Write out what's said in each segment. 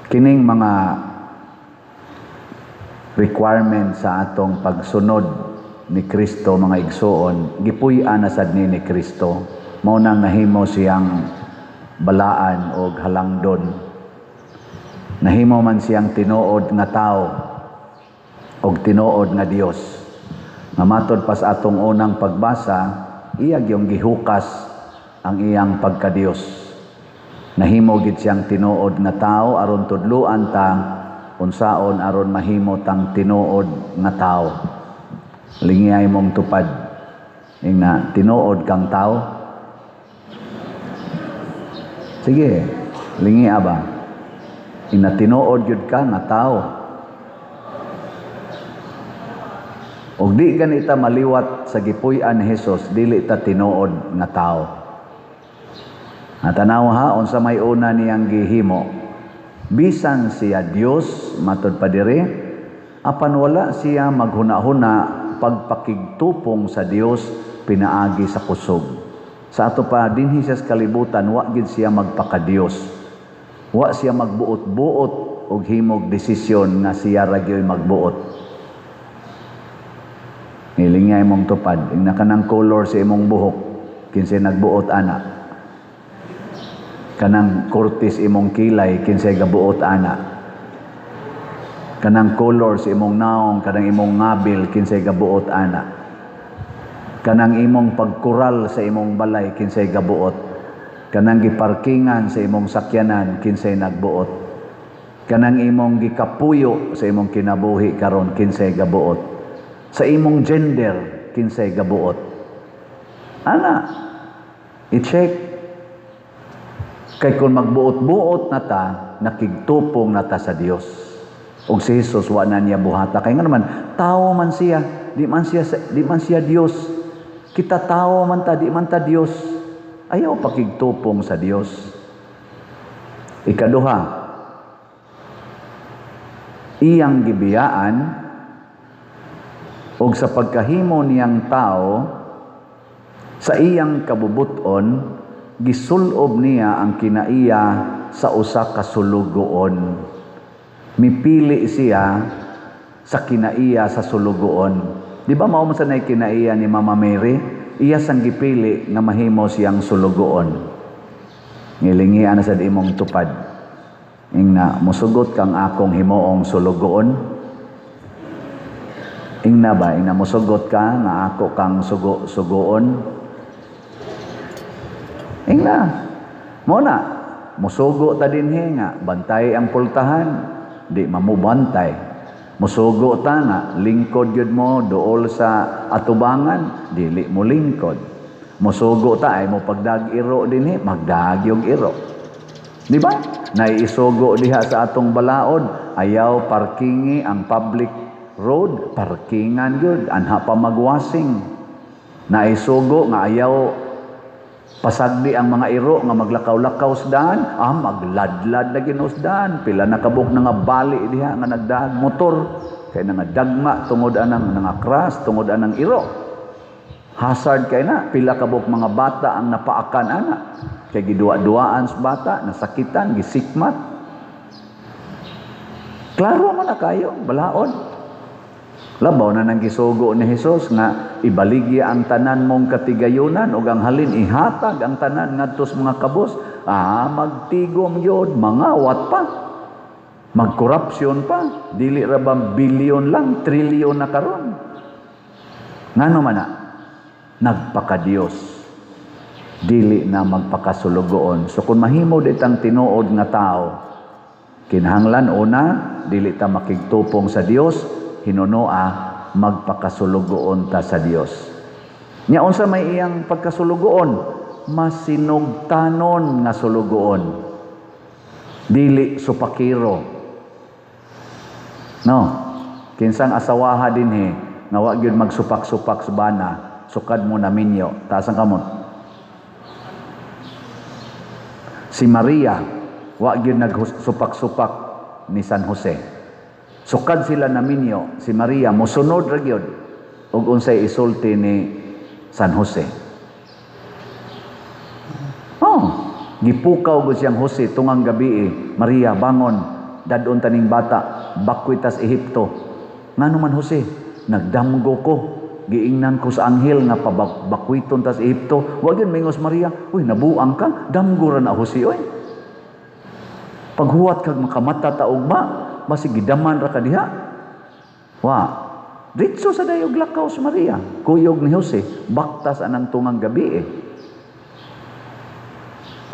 Kining mga requirement sa atong pagsunod ni Kristo, mga igsuon, gipuy-an na sad ni Kristo. Mao nang nahimo siyang balaan og halangdon. Nahimo man siyang tinuod nga tao og tinuod nga Dios. Nga matod pa sa atong unang pagbasa, iya gyung gihukas ang iyang pagkadiyos. Nahimo gid siyang tinuod nga tao aron tudluan ta unsaon aron mahimo tang tinuod nga tao. Lingiyay mong tupad. Ingna, tinuod kang tao? Sige, lingia ba? Ingna, tinuod gyud ka nga tao. Og di ganita maliwat sa gipuy-an ni Hesus, dili ta tinuod nga tao. Tanaw ha, unsa may una niyang gihimo. Bisan siya Dios, matod pa diri, apan wala siya maghuna-huna pagpakigtupong sa Dios pinaagi sa kusog. Sa ato pa dinhi siya sa kalibutan, wa gid siya magpakadiyos. Wa siya magbuot-buot og himog desisyon nga siya ra gyoy magbuot. Nilingay mong tupad, ingna kanang color sa imong buhok, kinsay nagbuot ana. Kanang kurtis imong kilay, kinsay gabuot ana. Kanang color sa imong naong, kanang imong ngabil, kinsay gabuot ana. Kanang imong pagkural sa imong balay, kinsay gabuot. Kanang giparkingan sa imong sakyanan, kinsay nagbuot. Kanang imong gikapuyo sa imong kinabuhi karon, kinsay gabuot. Sa imong gender, kinsay gabuot. Ana, i-check. Kay kung magbuot-buot na ta, nakigtupong na ta sa Dios. Og si Jesus wa na niya buhata. Kay nga naman, tao man siya, di man siya Dios. Kita tao man ta, di man ta Dios. Ayaw pakigtupong sa Dios. Ikaduha, iyang gibiyaan og sa pagkahimo niyang tao sa iyang kabubuton, gisulob niya ang kinaiya sa usa ka sulugoon. Mipili siya sa kinaiya sa sulugoon. Di ba mao man sa nay kinaiya ni Mama Mary? Iya sang gipili nga mahimo siyang sulugoon. Ngilingian na sad imong tupad. Ingna, musugot kang akong himuong sulugoon. Ingna ba, ingna musugot ka nga ako kang sugoon. Ingna, mo na, musugo ta dinhi nga bantay ang pultahan, di mamubantay. Musugo ta nga lingkod yun mo dool sa atubangan, dili mo lingkod. Musugo ta ay mo pagdag iro dinhi, magdag yung iro. Di ba? Naiisugo diha sa atong balaod, ayaw parkingi ang public road, parkingan yun, anha pa magwasing. Naisugo nga ayaw pasagdi ang mga iro nga maglakaw-lakaw sa daan, magladlad na ginuos daan, pila na kabuk na nga bali diha nga nagdaag motor, kay nga dagma tungod anang nga crash, tungod anang iro. Hazard kay na, pila kabuk mga bata ang napaakan ana, kay giduwa-duaan sa bata, nasakitan, gisikmat. Klaro man na kayo, balaod. Labaw na nang gisugo ni Hesus nga ibaligya ang tanan mong katigayunan ug ang halin ihatag ang tanan ngadto sa mga kabos. Magtigom yod, mangawat pa. Magkorupsyon pa. Dili ra ba bilyon lang, trilyon na karon. Ngano man na? Nagpakadiyos. Dili na magpakasulugoon. So kung mahimo ditang tinuod nga tao, kinahanglan una, dili ta makigtupong sa Dios, hinunoa magpakasulugoon ta sa Dios. Nya unsa may iyang pagkasulugoon? Masinugtanon nga sulugoon. Dili supakiro. No. Kinsang asawaha dinhi nga wa gyud magsupak-supak sa bana, sukad mo na minyo, taas ang kamot. Si Maria wa gyud nagsupak-supak ni San Jose. Sukad sila na minyo, si Maria mosunod ra gyud og unsay isulti ni San Jose. Oh, gipukaw gud siyang Jose tungang gabi, Maria bangon. Dadon taning bata, bakwit tas Ehipto. Ngano man, Jose? Nagdamgo ko. Giingnan ko sa anghel nga pabakwiton tas Ehipto. Wa gyud mingos Maria, "Uy, nabuang ka, damgo ra na, Jose, oy." Paghuwat kag makamata ta ugma, basig gidaman ra ka diha. Wa. Diretso sa dayog lakaw si Maria. Kuyog ni Jose, baktas anang tungang gabi eh.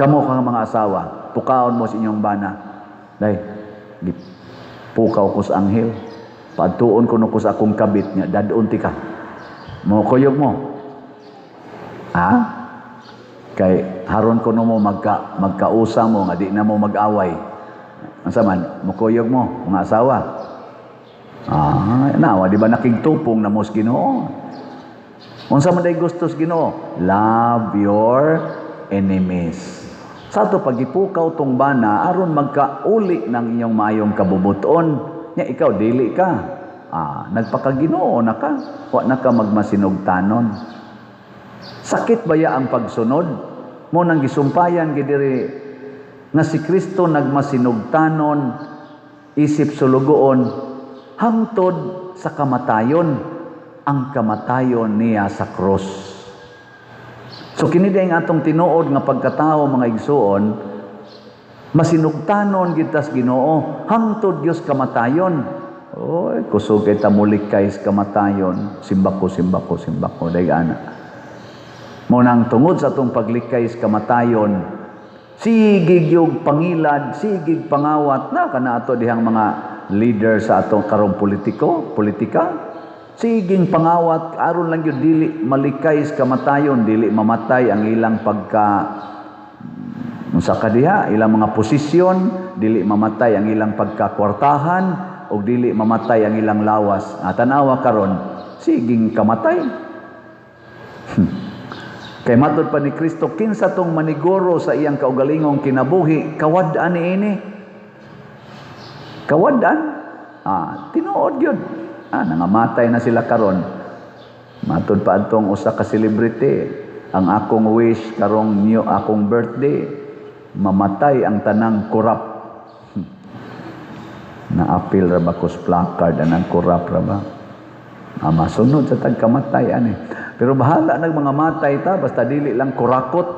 Kamo ka mga asawa, pukaon mo sa inyong bana. "Day, pukaw ko sa anghel. Paadtuon ko no ko sa akong kabit nga dadon ti ka." Mo kuyog mo. Ha? Kay haron ko no mo magkausa mo nga di na mo mag-away. Unsa man, mukuyog mo mga asawa? Ah, nawa di ba nakigtupong na mo sa Ginoo? Unsa man day gusto sa Ginoo? Love your enemies. Sa ato pagipukaw tong bana aron magkauli ng inyong maayong kabubuton. Nya ikaw dili ka. Ah, nagpakaginoo na ka. Wa na ka magmasinugtanon. Sakit ba ya ang pagsunod? Mo nang gisumpayan gidiri nga si Kristo nagmasinugtanon isip sulugoon hangtod sa kamatayon, ang kamatayon niya sa krus. So kini ang atong tinuod nga pagkatao, mga igsuon, masinugtanon gid tas Ginoo hangtod Dios kamatayon. Oy, kusog kay ta mulikay sa kamatayon. Simbako, simbako, simbako, day ana. Mo nang tungod sa atong paglikay sa kamatayon, sigig yung pangilad, sigig pangawat na kana ato dihang mga leader sa atong karong politiko, politika. Siging pangawat aron lang yun dili malikay sa kamatayon, dili mamatay ang ilang pagka unsa ka diha, ilang mga posisyon, dili mamatay ang ilang pagkakwartahan, o dili mamatay ang ilang lawas. Ah, tanawa karon, siging kamatay. Kay matod pa ni Kristo, kinsa tong maniguro sa iyang kaugalingong kinabuhi, kawad-an niini. Kawad-an? Ah, tinuod yun. Ah, nangamatay na sila karon. Matod pa atong usa ka celebrity, "Ang akong wish karong new akong birthday, mamatay ang tanang korap." Naapil ra ba kos placard anang korap ra ba? Ah, masunod sa tagkamatay ani. Pero bahala nag mga matay ta basta dili lang kurakot.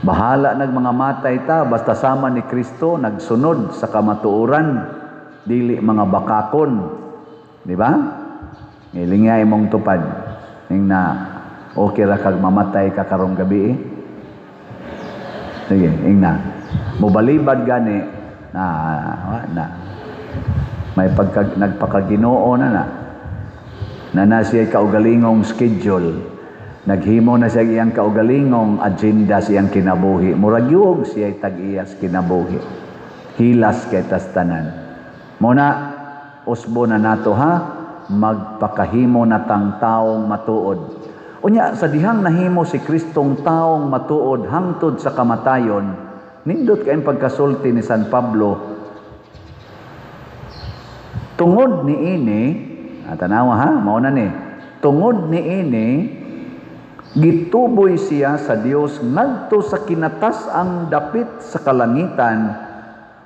Bahala nag mga matay ta basta sama ni Kristo nagsunod sa kamatuoran, dili mga bakakon. Di ba? Ngilingay mong tupad. Ning na okay ra kag mamatay ka karong gabi eh. Sige, ingna. Mobalibad gani na wa na. May pagka, nagpakaginoo na na. Na na siya kaugalingong schedule. Naghimo na siya iyang kaugalingong agenda sa iyang kinabuhi. Murag yuog siya tag-iyas kinabuhi. Hilas kay tas tanan. Muna, usbo na nato ha, magpakahimo na tang taong matuod. Unya, sa dihang nahimo si Kristong taong matuod hangtod sa kamatayon, nindot kayong pagkasulti ni San Pablo, tungod ni ini, ah, tanawa ha, mao na ni, tungod ni ini, gituboy siya sa Dios ngadto sa kinatas-ang dapit sa kalangitan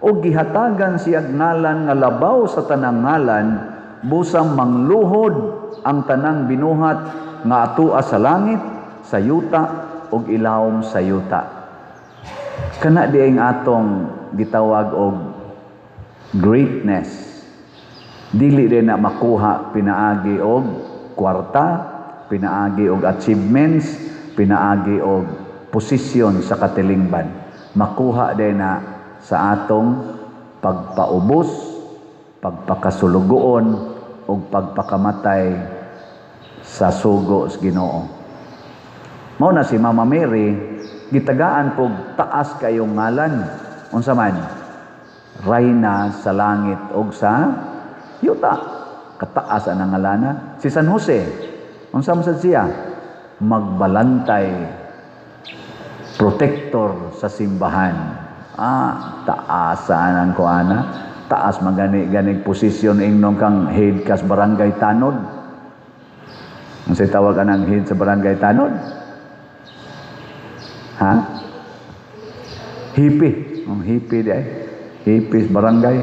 o gihatagan siya ngalan nga labaw sa tanang ngalan, busang mangluhod ang tanang binuhat nga atua sa langit, sa yuta ug ilawom sa yuta. Kana di ang atong gitawag og greatness. Dili din na makuha pinaagi og kwarta, pinaagi og achievements, pinaagi og posisyon sa katilingban. Makuha din na sa atong pagpaubos, pagpakasulugoon ug pagpakamatay sa sugo sa Ginoo. Mao na si Mama Mary gitagaan pog taas kayong ngalan. Unsa man? Rayna sa langit ug sa yuta. Kataas ang ngalana. Si San Jose, unsa man sad siya? Magbalantay, protector sa simbahan. Ah, taas ang kuana. Taas magani ganig posisyon ingnon kang head kas barangay tanod. Unsay tawag anang head sa barangay tanod? Ha? Hipi. Ang hipi di ay. Hipis barangay.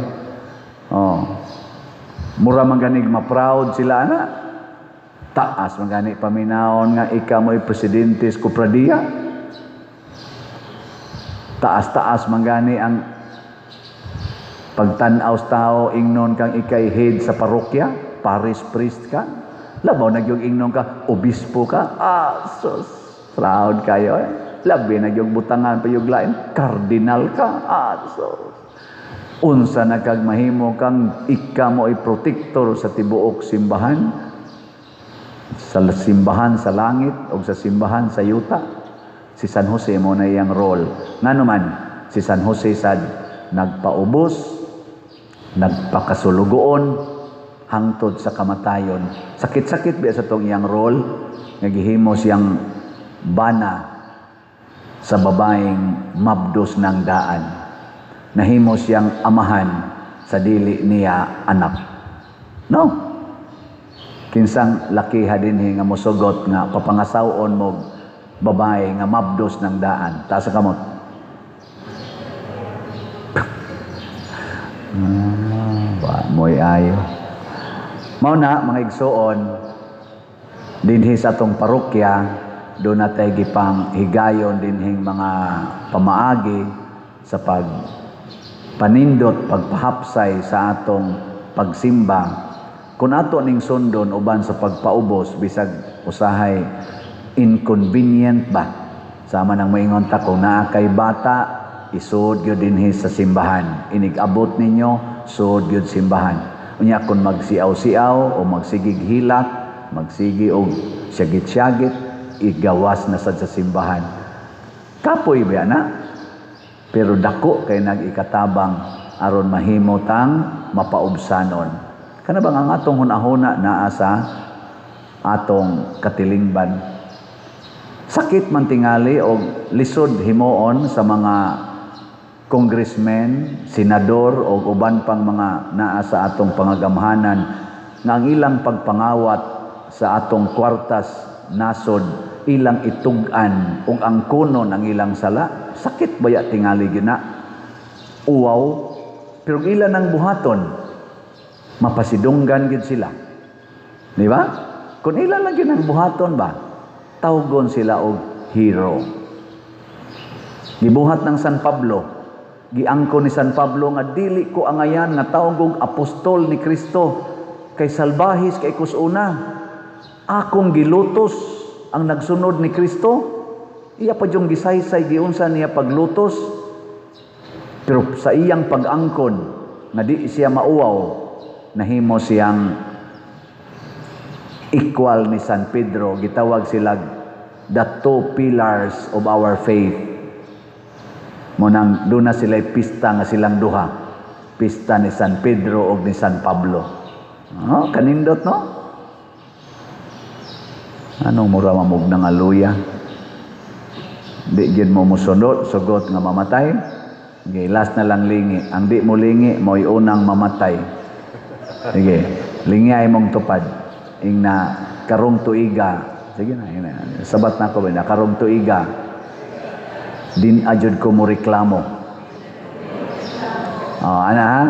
Oh. Mura man ganig ma-proud sila ana. Taas man gani paminawon nga ikaw mo'y presidente sa kopradiya. Taas-taas man gani ang pagtan-aw sa tao ingnon kang ikay head sa parokya, parish priest ka. Labaw na gyud ingnon ka, obispo ka. Ah, sus, proud kayo eh. Labi na gyud butangan pa yung lain, kardinal ka. Ah, sus. Unsa na kag mahimo kang ika mo ay protector sa tibuok simbahan, sa simbahan sa langit o sa simbahan sa yuta. Si San Jose mo na iyang role. Ngano man, si San Jose sad nagpaubos, nagpakasulugoon, hangtod sa kamatayon. Sakit-sakit biya sa tong iyang role, nga gihimo siyang bana sa babaeng mabdos ng daan. Nahimo siyang amahan sa dili niya anak. No? Kinsang lakiha dinhi nga mosugot nga papangasaw-on mo babae nga mabdos ng daan. Taas sa kamot. Ba, mo'y ayo. Mao na mga igsuon dinhi sa atong parokya, doon natay gipang higayon dinhing mga pamaagi sa pag panindot, pagpahapsay sa atong pagsimba. Kung ato ning sundon uban sa pagpaubos, bisag usahay inconvenient ba? Sama nang moingon ta, kung naa kay bata, isod gyud dinhi sa simbahan. Inig-abot ninyo, sud gyud simbahan. Unya kung magsiaw-siaw o magsigig hilak, magsigi og syagit-syagit, igawas na sad sa simbahan. Kapoy ba na? Pero dako kay nag-ikatabang aron mahimo tang mapaubsanon. Kana bang ang atong hunahuna naa sa atong katilingban? Sakit man tingali og lisod himuon sa mga congressmen, senador o uban pang mga naa sa atong pangagamhanan nga ang ilang pagpangawat sa atong kwartas nasod ilang itug-an ug ang kunon ang ilang sala. Sakit baya tingali gina? Uwaw, pero ilan ang buhaton, mapasidunggan gid sila. Di ba? Kung ilan lang gid ang buhaton ba, tawgon sila og hero. Gibuhat ng San Pablo, giangko ni San Pablo nga dili ko angayan nga tawgog apostol ni Kristo kay salbahis kay kusuna. Akong gilutos ang nagsunod ni Kristo. Iya pa yung gisaysay giunsa niya paglutos. Pero sa iyang pag-angkon nga di siya mauwaw, nahimo siyang equal ni San Pedro. Gitawag sila the two pillars of our faith. Munang doon na sila pista nga silang duha. Pista ni San Pedro o ni San Pablo. Oh, kanindot no? Anong mura mamog ng aluya? Di gid mo musunod, sugot nga mamatay. Sige, last na lang lingi. Ang di mo lingi, mo'y unang mamatay. Sige, lingi ay mong tupad. Ing na karong tuiga. Sige na, ing na. Sabat na ko ba na karong tuiga. Din ajud ko mo reklamo. Oh, ana ha?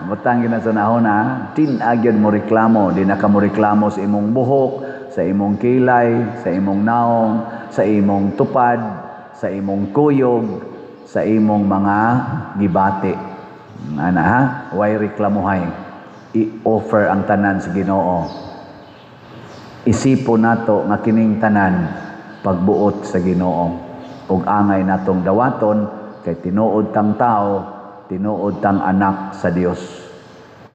Butang gina sa nahon ha. Din agyud mo reklamo. Di na ka mo reklamo sa imong buhok, sa imong kilay, sa imong naong, sa imong tupad, sa imong kuyog, sa imong mga gibati. Ana ha? Way reklamohay. I-offer ang tanan sa Ginoo. Isipo nato nga kining tanan pagbuot sa Ginoo. Ug angay natong dawaton kay tinuod tang tao, tinuod tang anak sa Dios.